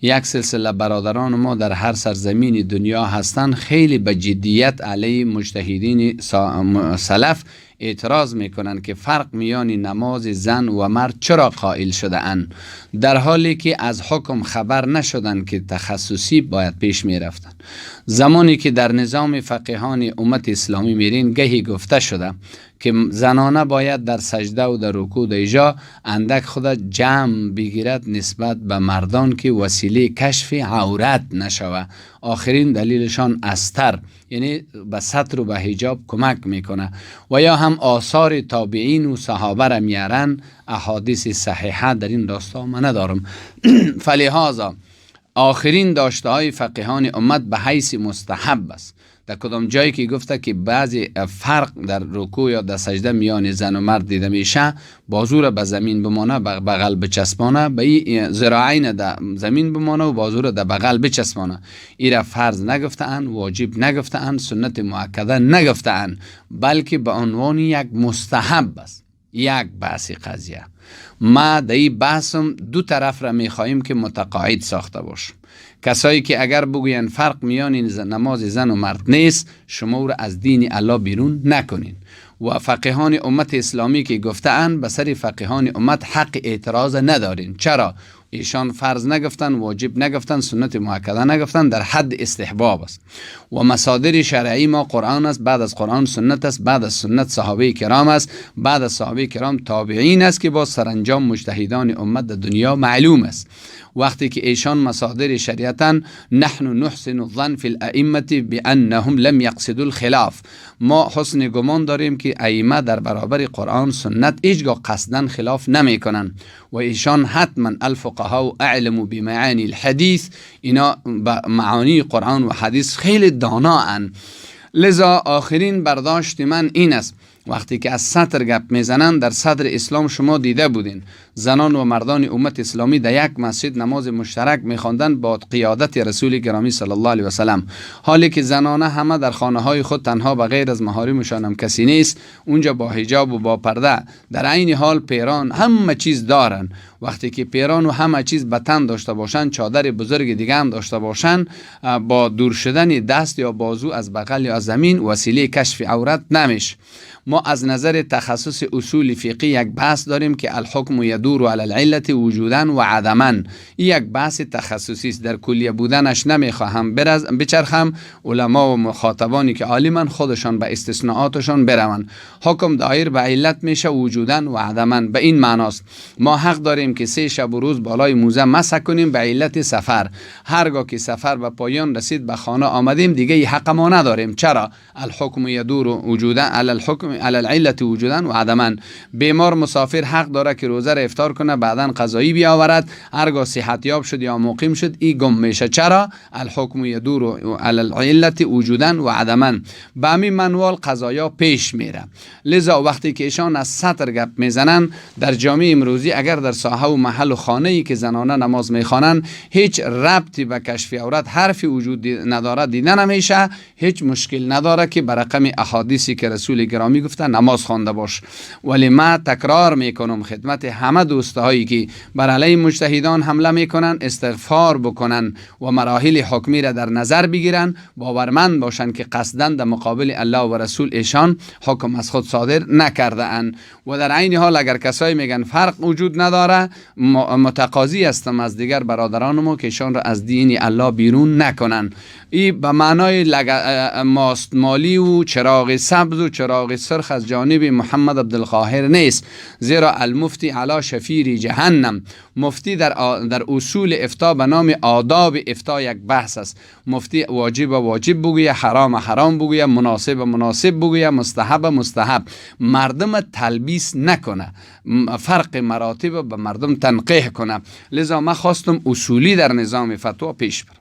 یک سلسله برادران ما در هر سرزمین دنیا هستند، خیلی به جدیت علیه مجتهدین سلف اعتراض میکنند که فرق میان نماز زن و مرد چرا قائل شده اند، در حالی که از حکم خبر نشدند که تخصصی باید پیش میرفتند. زمانی که در نظام فقیهان امت اسلامی میرین، گهی گفته شده که زنانه باید در سجده و در رکوع در ایجا اندک خود جمع بگیرد نسبت به مردان که وسیله کشف عورت نشوه. آخرین دلیلشان استر، یعنی به ستر و به حجاب کمک میکنه، و یا هم آثار تابعین و صحابه را میارن. احادیث صحیحه در این راستا من ندارم. فلهذا آخرین داشته های فقیهان امت به حیث مستحب است. در کدام جایی که گفته که بعضی فرق در رکوع یا در سجده میان زن و مرد دیده میشه، بازو را به زمین بمانه، بغل بچسبانه، به این ذراعین در زمین بمانه و بازو را در بغل بچسبانه، ای را فرض نگفته‌اند، واجب نگفته‌اند، سنت مؤکده نگفته‌اند، بلکه به عنوان یک مستحب است. یک بحث قضیه ما در این بحثم دو طرف را میخواهیم که متقاعد ساخته باشم. کسایی که اگر بگوین فرق میان نماز زن و مرد نیست، شما او را از دین الله بیرون نکنین. و فقیهان امت اسلامی که گفته‌اند، به سر فقیهان امت حق اعتراض ندارین. چرا؟ ایشان فرض نگفتن، واجب نگفتن، سنت مؤکده نگفتن، در حد استحباب است. و مصادر شرعی ما قرآن است، بعد از قرآن سنت است، بعد از سنت صحابه کرام است، بعد از صحابه کرام تابعین است که با سرانجام مجتهدان امت در دنیا معلوم است. وقتی که ایشان مصادر شریعتن، نحن نحسن الظن فی الائمه بانهم لم یقصدوا الخلاف. ما حسن گمان داریم که ائمه در برابر قرآن سنت هیچگاه قصدا خلاف نمیکنن و ایشان حتما الفقهاء اعلم بمعانی الحدیث، اینا به معانی قرآن و حدیث خیلی دانا ان. لذا آخرین برداشت من این است، وقتی که از ستر گپ میزنن، در صدر اسلام شما دیده بودین زنان و مردان امت اسلامی در یک مسجد نماز مشترک میخواندن با قیادت رسول گرامی صلی الله علیه و سلم، حالی که زنانه همه در خانه های خود تنها به غیر از محارمشان هم کسی نیست، اونجا با حجاب و با پرده، در عین حال پیران همه چیز دارن. وقتی که پیران و همه چیز به تن داشته باشن، چادر بزرگ دیگه هم داشته باشن، با دور شدن دست یا بازو از بغل یا از زمین وسیله کشف عورت نمیشه. ما از نظر تخصص اصول فقهی یک بحث داریم که الحکم یدور علی العلت وجودا و عدما. این یک بحث تخصصی است، در کلیه بودنش نمیخواهم بچرخم. علما و مخاطبانی که عالمن خودشان به استثناءاتشان بروند. حکم دایر به علت میشه وجودا و عدما، به این معناست. ما حق داریم که 3 شب و روز بالای موزه مسح کنیم به علت سفر. هرگاه که سفر به پایان رسید، به خانه آمدیم، دیگه حق ما نداریم. چرا؟ الحکم یدور وجودا علی الحکم علی العلت وجودا و عدما. بیمار مسافر حق داره که روزه را افطار کنه، بعدا قضایی بیاورد. هرگاه صحت یاب شد یا مقیم شد، ای گم میشه. چرا؟ الحکم یدور علی العلت وجودا و عدما. به همین منوال قضایا پیش میره. لذا وقتی که ایشان از ستر گپ میزنن، در جامعه امروزی اگر در ساحه و محل و خانه ای که زنانه نماز میخوانن هیچ ربطی به کشف عورت حرفی وجود نداره، دیده نمیشه، هیچ مشکل نداره که به رقم احادیثی که رسول گرامی گفته نماز خوانده باش. ولی ما تکرار میکنم خدمت همه دوستهایی که بر علیه مجتهدان حمله میکنن، استغفار بکنن و مراحل حکمی را در نظر بگیرن، باورمند باشن که قصدا در مقابل الله و رسول ایشان حکم از خود صادر نکرده اند. و در عین حال اگر کسایی میگن فرق وجود نداره، متقاضی هستم از دیگر برادران ما که ایشان را از دین الله بیرون نکنن. ای به معنای ماست مالی و چراغ سبز و چراغ سرخ از جانب محمد عبدالقاهر نیست، زیرا المفتی علی شفیر جهنم. مفتی در اصول افتا به نام آداب افتا یک بحث است. مفتی واجب واجب بگویه، حرام حرام بگویه، مناسب مناسب بگویه، مستحب مستحب، مردم تلبیس نکنه، فرق مراتب به مردم تنقیح کنه. لذا ما خواستم اصولی در نظام فتوا پیش برم.